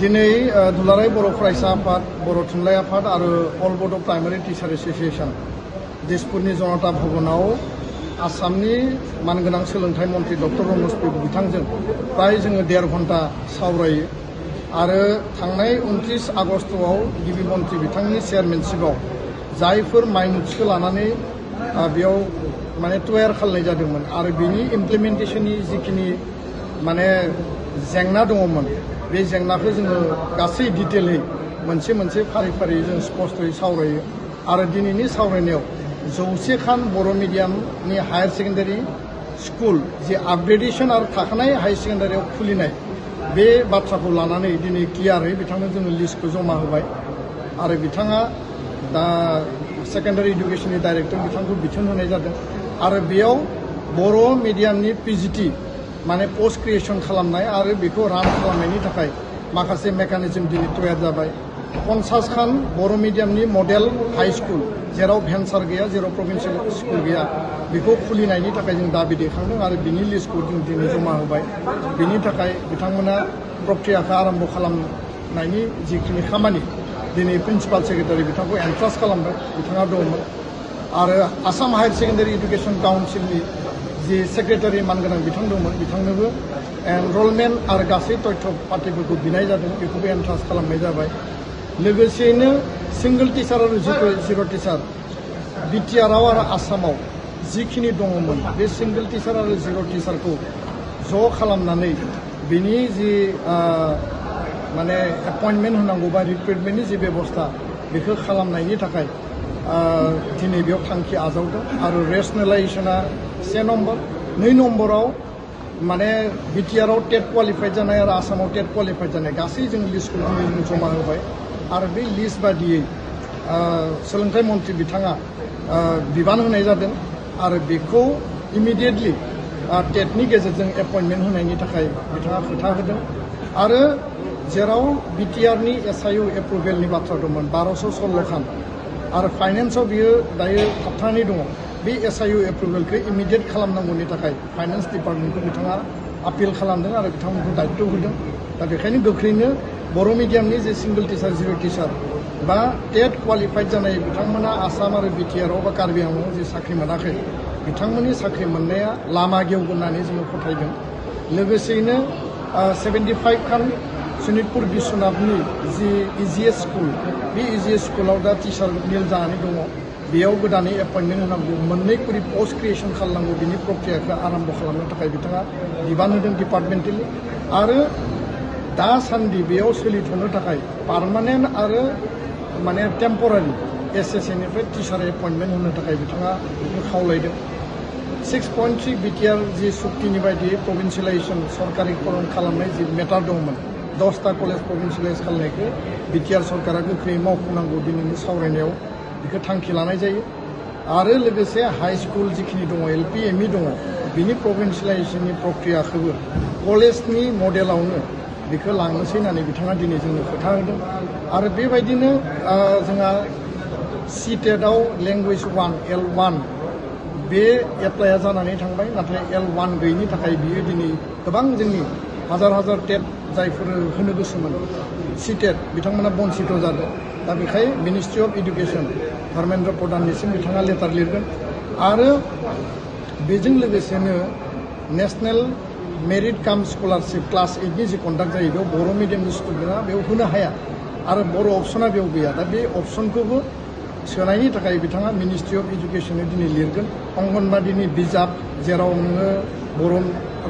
दिनै दुलाराय बर' फरायसा आफाद बर' थुनलाइ आफाद आरो अल बड' प्राइमारि टिचार एस'सिएशन दिसपुरनि जनता भवनाव आसामनि मानगोनां सोलोंथाइ मन्त्रि डक्टर रमेश बेगु बिथांजों प्राय जोङो 1.5 घन्टा सावरायो आरो थांनाय 29 आगस्टआव गिबि मन्त्रि बिथांनि चेयारमेनशिपआव जायफोर माइनुट्सखौ लानानै बेयाव माने तयार खालामनाय जादोंमोन आरो बिनि इमप्लिमेन्टेशननि जिखिनि माने जेंना दङमोन बे जेंनाखौ जोङो गासै डिटेलै मोनसे फारि फारि जों स्पष्टयै सावरायो आरो दिनैनि सावरायनायाव 100 खान बर' मिडियामनि हायार सेकेन्डारि स्कुल जे आपग्रेडेशन आरो थाखानाय हायार सेकेन्डारियाव खुलिनाय बे बाथ्राखौ लानानै दिनै क्लियारै बिथांनो जोङो लिस्टखौ जमा होबाय आरो बिथाङा दा सेकेन्डारि इडुकेशननि डाइरेक्टर बिथांखौ बिथोन होनाय जादों आरो बेयाव बर' मिडियामनि पिजिटि माने पोस्ट क्रिएशन खालामनाय आरो बेखौ रान खालामनायनि थाखाय माखासे मेकानिजम दिनै तयार जाबाय 50 खान बर' मिडियामनि मडेल हाई स्कुल जेराव भेन्सार गैया जेराव प्रभिन्सियेल स्कुल गैया बेखौ खुलिनायनि थाखाय जों दाबि दैखांदों आरो बिनि लिस्टखौ जों दिनै जमा होबाय बिनि थाखाय बिथांमोना प्रक्रियाखौ आरम्भ खालामनायनि जिखिनि खामानि दिनै प्रिन्सिपाल सेक्रेटारि बिथांखौ एन्ट्रास्ट खालामबाय बिथाङा दंमोन आरो आसाम हायार सेकेन्डारि इडुकेशन काउन्सिलनि जि सेक्रेटारि मानगोनां बिथां दंमोन बिथांनोबो एनरलमेन्ट आरो गासै तथ्य पातिफोरखौ बिनाय जादों बेखौबो एन्ट्रास्ट खालामनाय जाबाय लोगोसेयैनो सिंगल टिचार आरो जिर' टिचार बिटिआरआव आरो आसामाव जिखिनि दङमोन बे सिंगल टिचार आरो जिर' टिचारखौ ज' खालामनानै बिनि जि माने एपइन्टमेन्ट होनांगौ बा रिक्रुटमेन्टनि जि बेबस्था बेखौ खालामनायनि थाखाय दिनै बेयाव थांखि आजावदों आरो रेसनेलाइजेसना 1 नम्बर 2 नम्बराव माने बिटिआरआव टेट क्वालिफाइड जानाय आरो आसामाव टेट क्वालिफाइड जानाय गासै जों लिस्टखौ जों जमा होबाय आरो बे लिस्ट बादियै सोलोंथाइ मन्त्रि बिथाङा बिबान होनाय जादों आरो बेखौ इमिडियेटलि टेटनि गेजेरजों एपइन्टमेन्ट होनायनि थाखाय बिथाङा खोथा होदों आरो जेराव बिटिआरनि एसआइउ एप्रुभेलनि बाथ्रा दंमोन 1216 खान आरो फाइनेन्सआव बियो दायो थाबथानानै दङ बे एसआइउ एप्रुभेलखौ इमिडियेट खालामनांगौनि थाखाय फाइनेन्स डिपार्टमेन्टखौ बिथाङा आपिल खालामदों आरो बिथांमोनखौ दायित्व होदों दा बेखायनो गोख्रैनो बर' मिडियामनि जे सिंगल टिचार जिर' टिचार बा टेट क्वालिफाइड जानाय बिथांमोना आसाम आरो बिटिआरआव बा कार्बि आंलंआव जे साख्रि मोनाखै बिथांमोननि साख्रि मोननाया लामा गेवगोन होननानै जोङो फोथायदों लोगोसेयैनो 75 खान सनितपुर बिश्वनाथनि जि इजिएस स्कुल बे इजिएस स्कुलाव दा टिचार निल जानानै दङ बेयाव गोदानै एपइन्टमेन्ट होनांगौ 2 करि पोस्ट क्रिएशन खालामनांगौ बिनि प्रक्रियाखौ आरम्भ खालामनो थाखाय बिथाङा बिबान होदों डिपार्टमेन्टेलि आरो दासान्दि बेयाव सोलिथ'नो थाखाय पार्मानेन्ट आरो माने टेम्परारि एसएसएनिफ्राय टिचार एपइन्टमेन्ट होनो थाखाय बिथाङा खावलायदों 6.3 बिटिआर जि सुक्तिनि बायदियै प्रभिन्सियेलाइजेसन सरकारिकरण खालामनाय जि मेटार दंमोन 10टा कलेज प्रभिन्सियेलाइज खालामनायखौ बिटिआर सरकारा गोख्रै मावफुंनांगौ दिनैनि सावरायनायाव बेखौ थांखि लानाय जायो आरो लोगोसे हाई स्कुल जिखिनि दङ एलपि एमइ दङ बिनि प्रभिन्सियेलाइजेसननि प्रक्रियाखौबो कलेजनि मडेलावनो बेखौ लांनोसै होननानै बिथाङा दिनै जोंनो खोथा होदों आरो बेबायदिनो जोंहा सिटेटआव लेंगुवेज 1 L1 बे एप्लाइआ जानानै थांबाय नाथाय L1 गैयिनि थाखाय बियो दिनै गोबां जोंनि हाजार टेट जायफोर होनो गोसोमोन सिटेट बिथांमोना बन्सित जादों दा बेखाय मिनिस्ट्रि अफ इडुकेसन धर्मेन्द्र प्रधाननिसिम बिथाङा लेटार लिरगोन आरो बेजों लोगोसेनो नेशनेल मेरिट काम स्कलारशिप क्लास 8नि जि कन्डाक्ट जायो बेयाव बर' मिडियामनि स्टुडेन्टआ बेयाव होनो हाया आरो बर' अपसना बेयाव गैया दा बे अपसनखौबो सोनायनि थाखाय बिथाङा मिनिस्ट्रि अफ इडुकेसननो दिनै लिरगोन अंगनबादिनि बिजाब जेराव नोङो बर'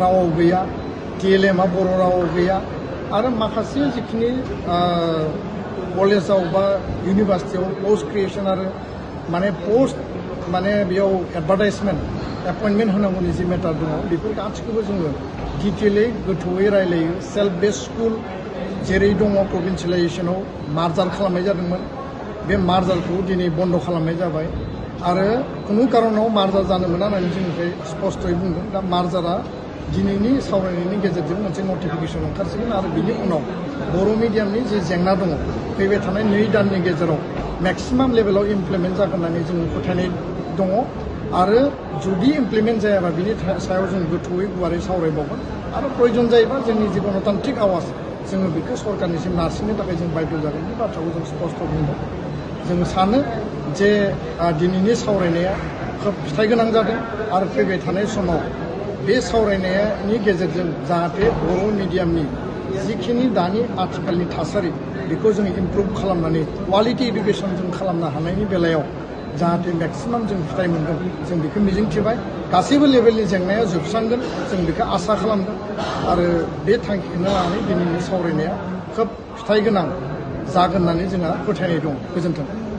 रावाव गैया TLMआ बर' रावाव गैया आरो माखासे जिखिनि कलेजाव बा इउनिभार्सिटियाव पोस्ट क्रिएशन आरो माने पोस्ट माने बेयाव एडभार्टाइजमेन्ट एपइन्टमेन्ट होनांगौनि जि मेटार दङ बेफोर गासिखौबो जोङो डिटेलै गोथौयै रायलायो सेल्फ बेस्ड स्कुल जेरै दङ प्रभिन्सियेलाइजेसनाव मार्जार खालामनाय जादोंमोन बे मार्जारखौ दिनै बन्द खालामनाय जाबाय आरो खुनु कारनाव मार्जार जानो मोना होननानै जोंनिफ्राय स्पष्टयै बुंदों दा मार्जारा दिनैनि सावरायनायनि गेजेरजों मोनसे नटिफिकेसन ओंखारसिगोन आरो बिनि उनाव बर' मिडियामनि जे जेंना दङ फैबाय थानाय 2 दाननि गेजेराव मेक्सिमाम लेभेलाव इमप्लिमेन्ट जागोन होननानै जों फोथायनाय दङ आरो जुदि इमप्लिमेन्ट जायाबा बिनि सायाव जों गोथौयै गुवारै सावरायबावगोन आरो प्रयोजन जायोबा जोंनि जि गणतान्त्रिक आवाज जोङो बेखौ सरकारनिसिम नारसिननो थाखाय जों बायद' जागोन बे बाथ्राखौ जों स्पष्ट बुंदों जों सानो जे दिनैनि सावरायनाया खोब फिथाइ गोनां जादों आरो फैबाय थानाय समाव बे सावरायनायनि गेजेरजों जाहाथे बर' मिडियामनि जिखिनि दानि आथिखालनि थासारि बेखौ जों इमप्रुभ खालामनानै क्वालिटि इडुकेसन जों खालामनो हानायनि बेलायाव जाहाथे मेक्सिमाम जों फिथाइ मोनगोन जों बेखौ मिजिंथिबाय गासैबो लेभेलनि जेंनाया जोबस्रांगोन जों बेखौ आसा खालामदों आरो बे थांखिखौनो लानानै दिनैनि सावरायनाया खोब फिथाइ गोनां जागोन होननानै जोंहा फोथायनाय दं। गोजोन्थों।